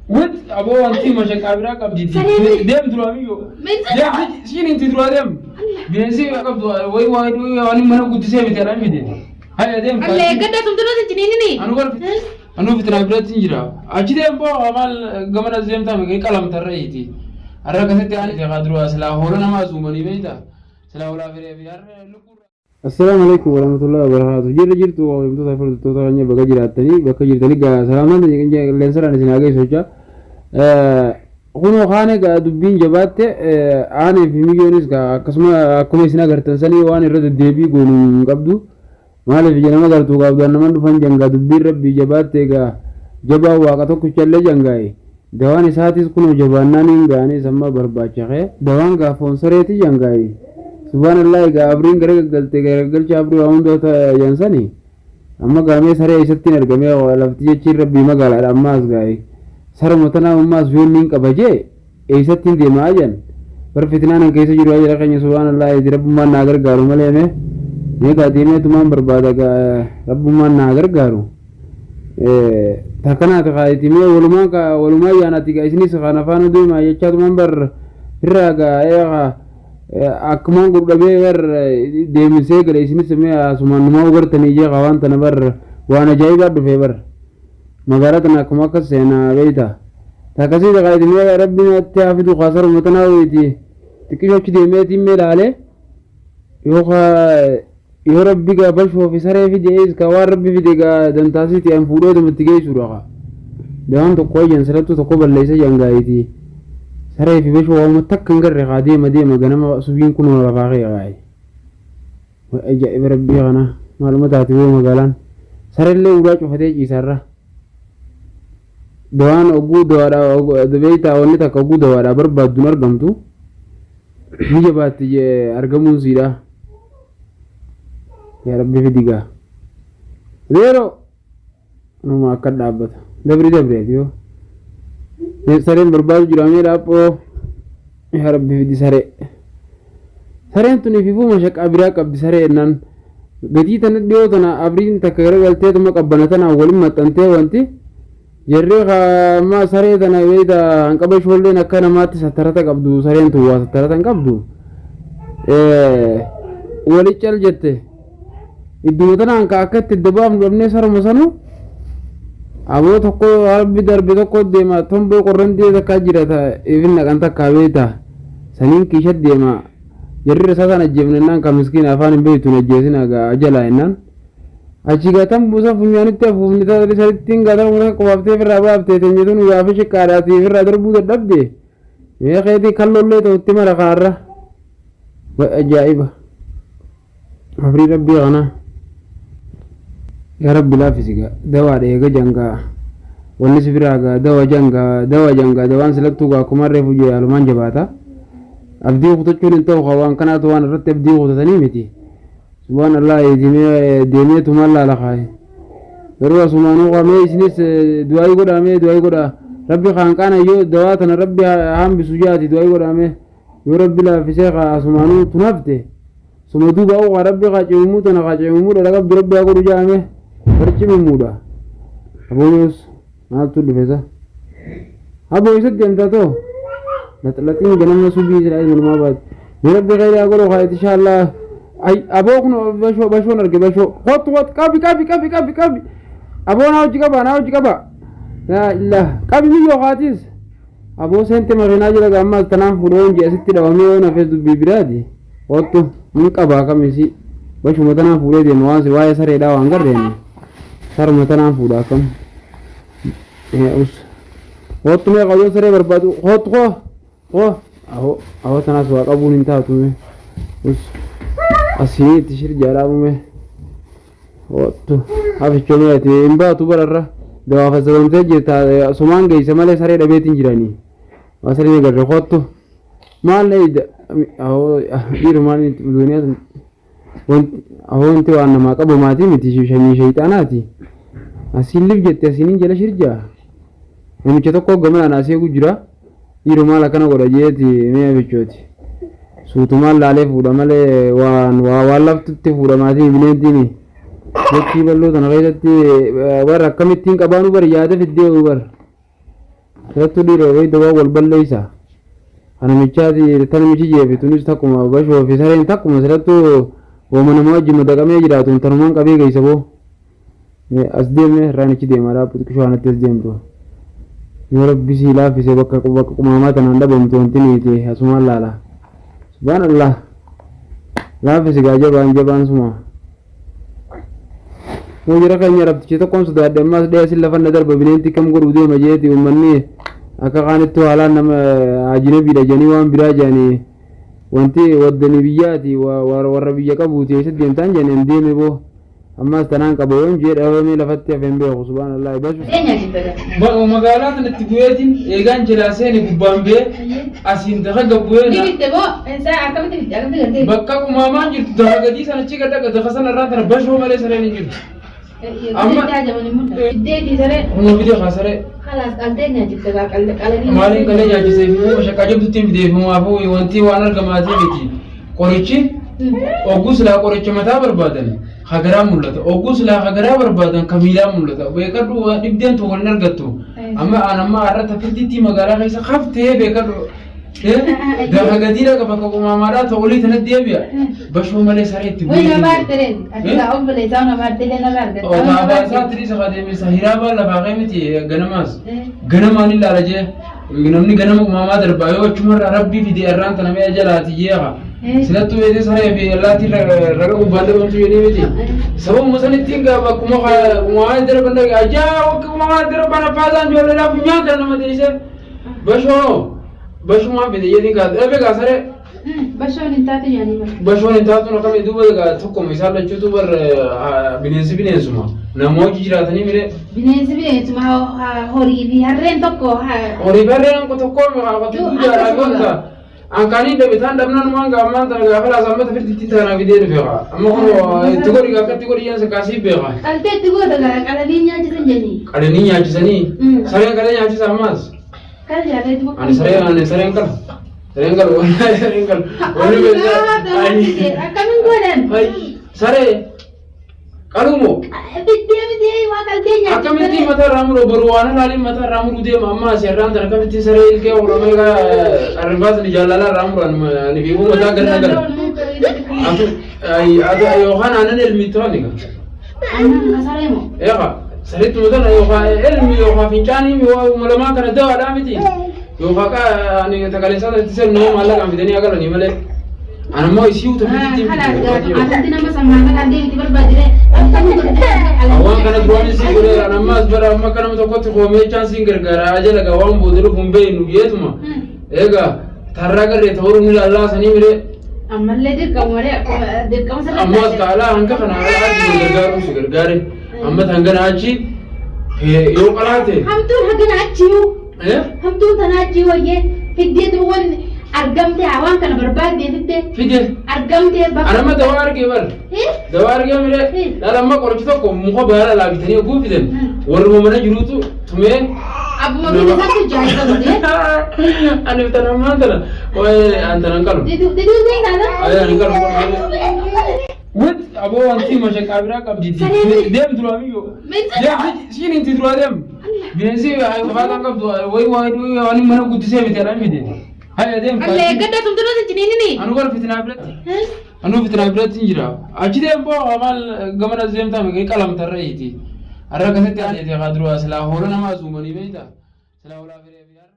Wit aboo wanti mashaqaa biraa qabdi. Sareen. Deem duraa miyyoo. Bineensa. Deem siin inti duraa deem. Bineensi qabdu wayi waan mana guddisee miti anaan miti. Haya deem. Alle gadda tumtu nuti ciniinini. Anu gar anu fitinaa biratti hin jira. Achi deem boo maal gamana deemtaa miti qalamta irra hiiti. Har'a akkasitti ani duraa silaa hoola namaa zuumanii beektaa. Silaa hoolaa firee fi har'a lubbuu. Assalaamu alaikum warahmatullahi wabarakatuh. Jirra jirtu hordoftoota fi hordoftoota keenya bakka jiraattanii bakka jirtanii gaa salaamaan qilleensarraan isin haa geessu jecha. Kunoo kaan egaa dubbiin jabaatte aanee fi miyyoonis gaa akkasuma akkuma isin agartan sanii waan irra deddeebii goonu hin qabdu. Maaliif ija nama gartuu qabdaan naman dhufan jangaa dubbiin rabbii jabaatte egaa jabaa waaqa tokkichallee jangaa'i. Dawaan isaatis kunoo jabaannaan hin ga'anis amma barbaacha kee. Dawaan gaa foon sareeti jangaa'i. Subhaanallah egaa abriin gara gaggalte garaggalcha abrii waa hunda jan sani. Amma gaamee saree eessattiin argamee lafti jechiin rabbii magaalaadha ammaas gaa'i. Saruma tanaa ammaas yoonniin qaba jee eessattiin deemaa jan. Bar fitnaan an keessa jiru yaa jara keenya subhaanallah eeti rabbummaan naa gargaaru malee mee. Mee gaa deemeetumaan barbaada gaa rabbummaan naa gargaaru. Takkanaati kaa itti mee walumaan kaa walumaan yaanati gaa isinis kana faana deemaa jechaatumaan bar irraa gaa kaa akkumaan godhu dhabee bar deemisee gale isinis mee asumaan numaa ugartanii jee kaa waan tana bar waan ajaa'ibaa dhufee bar magaalaa tana akkuma akkas seenaa beeyta takkasiiti kaa itti mee rabbiin atti haa fidu kaa saruma tanaa wayiiti xiqqishoo achi deemeetiin mee laalee yoo kaa Yoo rabbi gaa bashoo fi saree fide ka waan rabbi fide gaa dantaasiti an fuudheetuma itti geessuudha ka. Dawaan tokko ayyan salattuu tokko balleessa jedhan gaayiti. Saree fi bashoo waanuma takka hin garre kaa deema deema ganama subiin kunoo lafaa kee kaayi. Ajaa'iba rabbii kana maaluma taati woo magaalaan. Sarellee ulaa cufatee ciisaarra. Dawaan oguu dawaadha beektaa wanni takka oguu dawaadha barbaaddu hin argamtu. Ni jabaatti argamuun siidha. Yaa Rabbi fidi gaa. Zeero. Anuma akka dhaabbata. Dabri dabri ati yoo. Sareen barbaadu jira mee dhaaphoo. Yaa Rabbi fidi saree. Sareen tun ififuu mashaqaa biraa qabdi saree ennaan. Gatii tana dhiyoo tana abriin takka garagalteetuma qabbana tanaan waliin maxxantee wanti. Jarri amma saree tana beekta hanqaba ishoolleen akka namaatti sattarata qabdu sareen tun waa sattarata hin qabdu. Wali cal jette. Idduma tanaan ka akka itti dabaafnu dhabnee saruma sanu aboo tokko harbi darbe tokko deema tomboo qorrantii takkaa jira ta ifin naqan takkaa beekta saniin kiisha deema jarri rasaasaan ajjeefne jennaan ka miskiina afaan hin beektu hin ajjeesina gaa ajalaa jennaan. Achi gaa tan buusa funyaanitti afuufni taatee salittiin gaa tan buusa qobaaftee ofirraa baaftee teenye tun gaafa shiqqaadhaati ofirraa darbuu dadhabde. Mee keetii kallollee ta'utti mara kaarra. Way ajaa'iba. Afrii rabbii kana. Yaa rabbi laaffisi gaa dawaadha eega jangaa. Wanni si biraa gaa dawa jangaa dawa jangaa dawaan silattuu gaa akkuma reefu jee haalumaan jabaata. Abdii kutachuun hin ta'u kaa waan kanaatu waan irratti abdii kutatanii miti. Subhaan Allah deemee deemeetumaan laala kaaye. Garuu asumaanuu kaa mee isinis du'aayii godhaa mee du'aayii godhaa. Rabbi kaan qaana yoo dawaa tana rabbi hambisu jaati du'aayii godhaa mee. Yoo rabbi laaffisee kaa asumaanuu tun hafte. Suma duuba uu kaa rabbi kaa cimimuu tana kaa cimimuu dhala qabdu rabbi haa godhu jaa mee. Bar cimimuudha. Aboos maaltu dhufe sa. Aboo isa deemtaa too. Laxlaxiin ganama subii silaa ilma namaa baate. Mee rabbi khayrii haa godhu kaa inshallah. Ay aboo kun bashoo bashoon arge bashoo. Kottu kottu qabi qabi qabi qabi qabi. Aboo naa hojii qaba naa hojii qaba. Laa illah qabi miyyoo kaatis. Aboo seente makiinaa jira gaammaas tanaan fuudhee hojii asitti dhawamee yoo nafes dubbii biraati. Kottu hin qabaa kamisi. Bashuma tanaan fuudhee deema waan si waa'ee sareedhaa waan garreeni. Saruma tanaan fuudha akkam. Us. Kottu mee qayyoo saree barbaadu. Kottu koo. Koo. Ahoo ahoo tanaas waa qabuun hin taatu mee. Us. Asii itti shirjaadhaa mee. Kottu. Hafichoo mee ati hin baatu bararra. Dawaa fassabamtee jirta sumaan geessa malee saree dhabeetiin jiranii. Waa saree agarre kottu. Maal eeyda ahoo dhiirumaan duniyaa Wanti waan namaa qabu maatii miti shanyii shayxaanaati. Asiin lif jette asiin jala shirjaa. Namicha tokko gamanaan asii eegu jira. Dhiiroo maal akkana godha jeeti mi'a bichooti. Suutumaan laalee fuudha malee waan waan laftutti fuudha maatii bineentiin. Jechii bal'oo tana keessatti bara akkamittiin qabaanuu bari yaada fiddee bar. Silattuu dhiiroo beekta waan wal balleessa. Ka namichaati ta namichi jeefi tunis takkuma bashoo fi sareen takkuma silattuu wooma nama wajji madaqamee jiraatuun tanumaan qabee geessa boo. Mee as deemee irraan achi deema dhaabbu xiqqishoo anatti as deemtu. Yoo rabbi sii laaffise bakka bakka qumaamaa tanaan dhabamtu wanti niiti asumaan laala. Subhaanallah. Laaffisi gaa jabaan jabaan suma. Moo jara keenya rabtichi tokkoon sodaadhe ammaas dhee asin lafa na darba bineensi kam godhuu deema jeeti uummanni akka kaanittu haalaan nama ajinabiidha jedhanii waan biraa jedhanii wanti waddanii biyyaati warra biyya qabuuti eessa deemtaan jedhanii an deeme boo ammaas tanaan qaba yoon jee dhabamee lafatti hafeen beeku subhaanallah basu. Magaalaa tanatti bu'eetiin eegaan jalaa seene gubbaan bee asiin dafa gabbu'ee Ni bitte moo? Isaa akkamitti bitte? Akkamitti galtee? Bakka qumaamaan jirtu dafa gadii sana achi gad dhaqa dafa sana irraa tana bashoo malee sareen hin jirtu. Amma Biddee saree. Humna fide kaa saree. Kalaas qaltee nyaachifte kaa qalanii. Maaliin qalee nyaachisee fi mashaqaa jabdutti hin fideef humaafuu wanti waan argamaatii miti. Qorichi ogguu silaa qoricha mataa barbaadan hagaraa mul'ata. Ogguu silaa hagaraa barbaadan ka miilaa mul'ata. Beekadhu dhibdeen tokko hin argattu. Amma aan amma har'a tafiltiitti magaalaa keessa haftee beekadhu. Dafa gadii dhaqa bakka qumaamaadhaa ta'u olii tanatti deebi'a. Bashoo malee saree itti Wai nama argate ati kaa obboleessaa nama argate nama argate. Otaa isaa tiriisa ka deemisa hiraabaa lafaa kee miti ganamaas. Ganamaan ilaala jee namni ganama qumaamaa darbaa yoo achumarraa rabbii fide irraan tana mi'a jalaati jeeqa. Silattuu beekte saree fi allaattii raga gubbaan dhabamtu jedhee miti. Sababuma sanittiin gaafa akkuma qumaamaa darban dhagaa ajaa wakka qumaamaa darban affaasaan ijoolleedhaaf funyaan kana nama deebisee. Bashoo bashumaan fide jedhii gaa dhabe gaa saree. Bashoon hin taatu nyaanii bara. Bashoon hin taatu akkami duuba gaa tokkuma isaan lachuutu bar bineensi bineensuma nama hojii jiraatanii mire. Bineensi bineensuma horii fi harreen tokko. Horii fi harreen tokko qotituu jaaraa goota. An kaanii dhabe taan dhabnaan waan gaa ammaan tana gaafa laasa amma tafirti itti taanaa fidee dhufe kaa. Amma kun itti godhi gaa akkatti godhi yaan sakaasii beeka. Qaltee itti goota gaa qalanii nyaachisan jedhanii. Qalanii nyaachisanii sareen qalee nyaachisa ammaas. Kan jaalladhu. Ani sareen ani sareen qala. Sareen qalu wallahi sareen qalu. Wanni beekaa. Akkamiin godhan? Saree qaluu moo? Biddee biddee waa qaltee nyaachisa. Akkamittiin mataa irraa muru boru waan halaaliin mataa irraa muruu deema amma asii irraan tana akkamittiin saree ilkee muramee qarrifaas ni jaalalaa irraa muran ni beekuu mataa gara gara. Atu atu yookaan aannan elmi to'ani ka. Aannan saree moo? Eeqa saritti mataa yookaan elmi yookaan fincaanii lamaan kana dawaadhaa miti. Yookaan ani takaleessaa itti seenu nama maallaqaan fidanii agalanii malee. Ani ammoo isii utuu fiditti hin fidu. Asitti nama sammaa kan deemti barbaadire. Waan kana duraan isii godheera. Ani ammaas bara amma akka nama tokkotti koomee siin gargaara. Ajala gaa waan booda dhufu hin beeknu jeetuma. Egaa tarraa garree ta'uu ni ilaallaa sanii miree. Ammallee dirqama malee dirqama sirrii. Ammaas kaalaa hanga kana achi gargaaruun si gargaare. Amma hangana achi yoo qalaate. Hamtuun hagana achiyyuu. Hamtuun tanaa achii wayyee fiddeetu wan argamtee waan kana barbaaddee fiddee. Fide. Argamtee bakka. Anamma dawaa argee bar. Dawaa argee mire. Laala amma qorichi tokko muka baala laabitanii oguu fidan. Warruma mana jiruutu tumee. Abbuma biyya isaatti jaayii qabdee. Ani tan ammaan tana. Waa'ee an tanan qalu. Diduu diduu seenaa. Ayyaa ani qalu. Wait, aboo wanti mashaqaa biraa qabdi. Deem duraa biyyoo. Deem siin inti duraa deem. Bineensi faataan qabdu wayi waan mana guddisee miti anaan fide. Haya deem. Alle gadda tumtu nuti ciniinini. Anu gara fitinaa biratti. Anu fitinaa biratti hin jira. Achi deem boo maal gamana deemtaa miti qalamta irra hiiti. Har'a akkasitti adeete kaa duraa silaa hoola nama asuumanii beektaa. Silaa hoolaa firee fi har'a.